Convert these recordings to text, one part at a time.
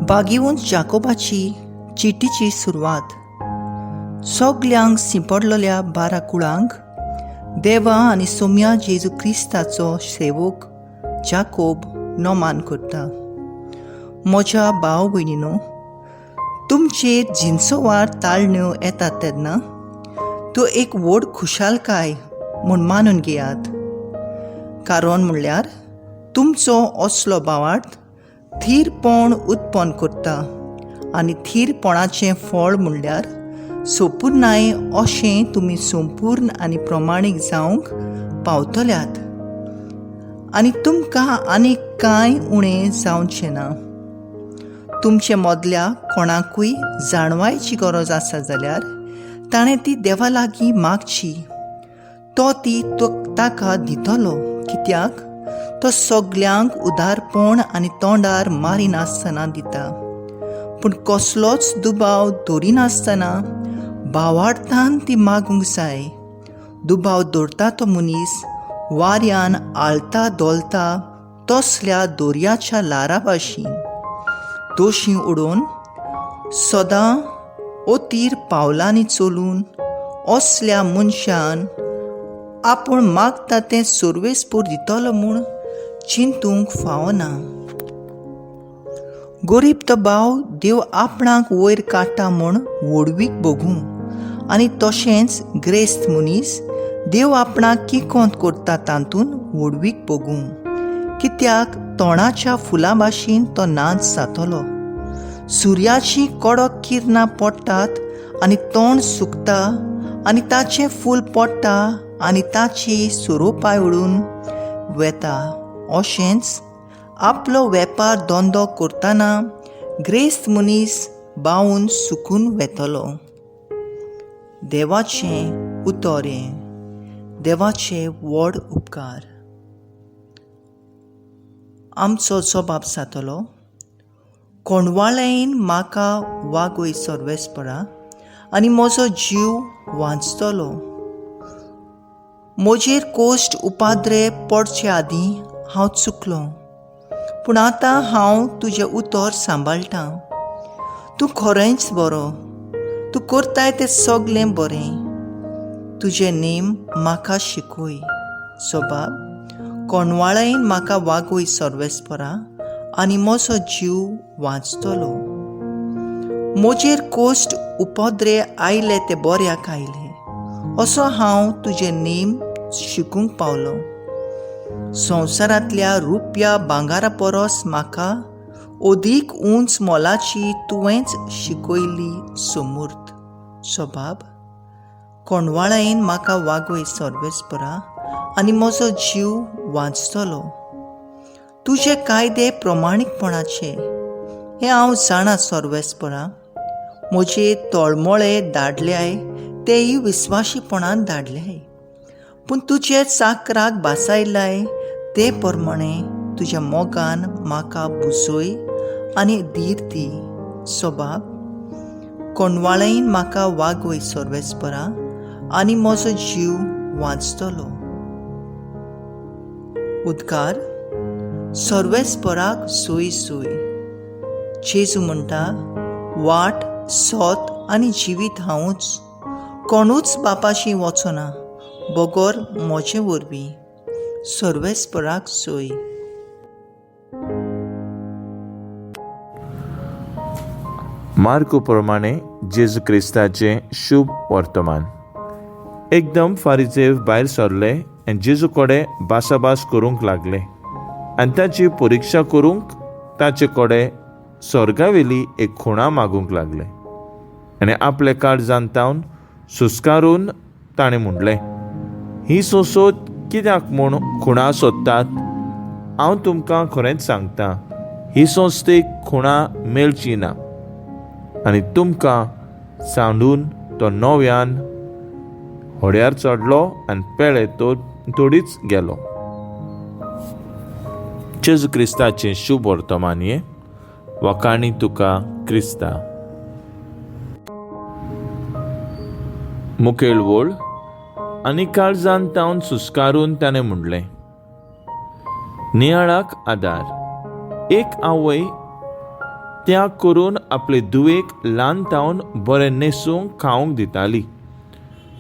भाग्यवंत जाकोबाची चिटीची सुरवात. सगल्यांक सिंपडलेल्या 12 कुळांक देवा आनी सोम्या जेजू क्रिस्ताचो सेवक जाकोब नमान करता. म्हज्या भाव भयणीनो, तुमचेर जिन्सोवार ताळण्यो येतात तेन्ना त्यो एक व्हड खुशालकाय म्हूण मानून घेयात. कारण म्हणल्यार तुमचो असलो भावार्थ थीरपण उत्पन्न करता आनी थीरपणाचें फळ म्हणल्यार सोपूर्णाय अशें तुमी संपूर्ण आनी प्रमाणीक जावंक पावतल्यात आनी तुमकां आनीक कांय उणें जावचें ना. तुमचे मदल्या कोणाकूय जाणवायची गरज आसा जाल्यार ताणें ती देवा लागीं मागची, तो ती ताका दितलो. कित्याक तो सगल्यांक उदारपण आनी तोंडार मारिनासतना दिता, पूण कसलोच दुबाव दवरिनासतना भावार्थान ती मागूंक जाय. दुबाव दवरता तो मनीस वाऱ्यान आळता धोलता तसल्या दर्याच्या ल्हारा भाशेन दोशी उडोवन सदां ओतीर पावलांनी चलून असल्या मनशान आपूण मागता तें सर्वेस्पोर दितलो म्हूण चिंतूंक फावना. गरीब तो भाव देव आपणाक वयर काडटा म्हूण व्हडवीक भोगूं आनी तशेंच ग्रेस्त मनीस देव आपणाक किकोंत करता तातूंत व्हडवीक भोगूं. कित्याक तोंडाच्या फुलां भाशेन तो नाच जातलो. सुर्याची कडक किरणां पडटात आनी तोंड सुकता आनी ताचें फूल पडटा आनी ताची सोरोपाय उडून वेता. अशेंच आपलो वेपार धंदो करतना ग्रेस्त मनीस बावून सुकून वेतलो. देवाचें उतर हें, देवाचे व्हड उपकार. आमचो जबाब जातलो, कोणवाळेन म्हाका वागय सर्वेस्परा आनी म्हजो जीव वांचतलो. म्हजेर कोश्ट उपाद्रे पडचे आदीं हांव चुकलो, पूण आतां हांव तुजें उतर सांबाळटां. तूं खरेंच बरो, तूं करताय तें सगलें बरें. तुजें नेम म्हाका शिकय. सोबाब, कोणवाळेन म्हाका वागय सर्वेस्परा आनी म्हजो जीव वांचतलो. म्हजेर कोश्ट उपद्रे आयले ते बऱ्याक आयले, असो हांव तुजें नेम शिकूंक पावलो. संवसारांतल्या रुपया भांगरा परस म्हाका अदीक उंच मोलाची तुवेंच शिकयल्ली समूर्त. सोबाब, कोणवाळेन म्हाका वागय सर्वेस्परा आनी म्हजो जीव वांचतलो. तुजे कायदे प्रमाणीकपणाचे हें हांव जाणा सर्वेस्परा. म्हजे तळमळे धाडल्याय तेय विस्वाशीपणान धाडल्याय, पूण तुजे चाकराक भासायलाय ते प्रमाणे तुज्या मोगान म्हाका बुजय आनी धीर दी. सोबाब, कोणवाळेन म्हाका वागय सर्वेस्परा आनी म्हजो जीव वांचतलो. उद्गार, सर्वेस्पराक सोय सोय. जेजू म्हणटा, वाट, सोत आनी जिवीत हांवूच, कोणूच बापाशी वचना बगर म्हजे वरवीं. सर्वेस्पराक सोय. मार्को प्रमाणे जेजू क्रिस्ताचें शुभ वर्तमान. एकदम फारिजेव भायर सरले आनी जेजू कडेन भासाभास करूंक लागले आनी ताची परिक्षा करूंक ताचे कडेन स्वर्गावेली एक खुणा मागूंक लागले. आनी आपले काळजान तावन सुस्कारून ताणें म्हणलें, ही सोंसोत कित्याक म्हूण खुणा सोदतात? हांव तुमकां खरेंच सांगता, ही संस्थेक खुणा मेळची ना. आनी तुमकां सांडून तो नव्यान होड्यार चडलो आनी पेळे तो थोडीच गेलो. जेजू क्रिस्ताचें शुभ वर्तमान हें. वखाणी तुका क्रिस्ता. मुखेल वळ आनी काळजान तावन सुस्कारून ताणें म्हणलें, नियाळाक आदार. एक आवय त्याग करून आपले धुवेक ल्हान तावन बरें न्हेसूंक खावंक दिताली.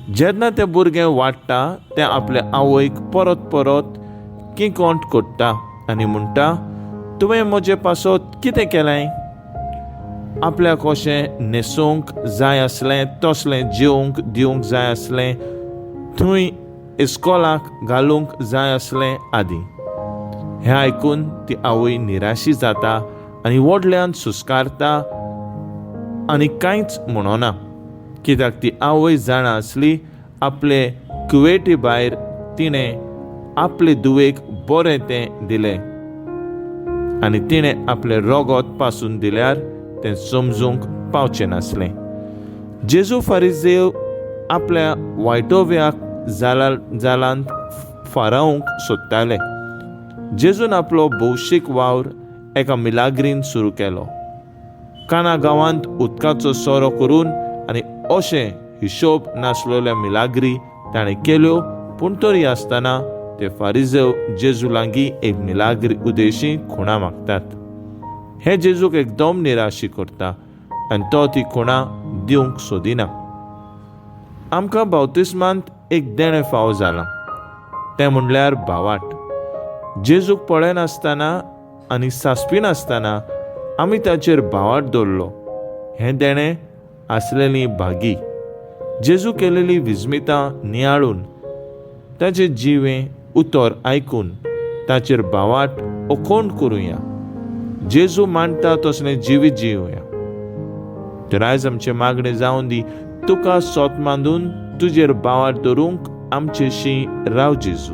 जेन्ना तें भुरगें वाडटा तें आपले आवयक परत परत किकोंट कोत्ता आनी म्हणटा, तुवें म्हजे पासत कितें केलें? आपल्याक कशें न्हेसूंक जाय आसलें तसलें जेवंक दिवंक जाय आसलें, थंय इस्कोलाक घालूंक जाय आसलें आदी. हें आयकून ती आवय निराशी जाता आनी व्हडल्यान सुस्कारता आनी कांयच म्हणना, कित्याक ती आवय जाणा आसली आपले कुवेटी भायर तिणें आपले धुवेक बरें तें दिलें आनी तिणें आपलें रोगोत पासून दिल्यार तें समजूंक पावचें नासलें. जेजू फारिजेव आपल्या वायटोव्याक जालांत फारावंक सोदताले. जेजून आपलो भौशीक वावर एका मिलाग्रीन सुरू केलो. काना गांवांत उदकाचो सोरो करून आनी अशें हिशोब नासलेल्या मिलाग्री ताणें केल्यो, पूण तरी आसतना ते फारिजेव जेजू लागीं एक मिलाग्री उदेशी खुणां मागतात. हें जेजूक एकदम निराशी करता आनी तो ती खुणां दिवंक सोदिना. आमकां बावतिस्मांत एक देणें फावो जालां, तें म्हणल्यार भावाट. जेजूक पळयनासतना आनी सासपिनासतना आमी ताचेर भावाट दवरलो. हें देणें आसलेली भागी. जेजू केलेली विस्मितां नियाळून, ताचें जिवें उतर आयकून ताचेर भावाट अखोंड करुया. जेजू मांडटा तसलें जिवीत जिवया. तर आयज आमचें मागणें जावन दी, तुका सोत मांदून तुजेर भावाट दवरूंक आमचेशी राव जेजू.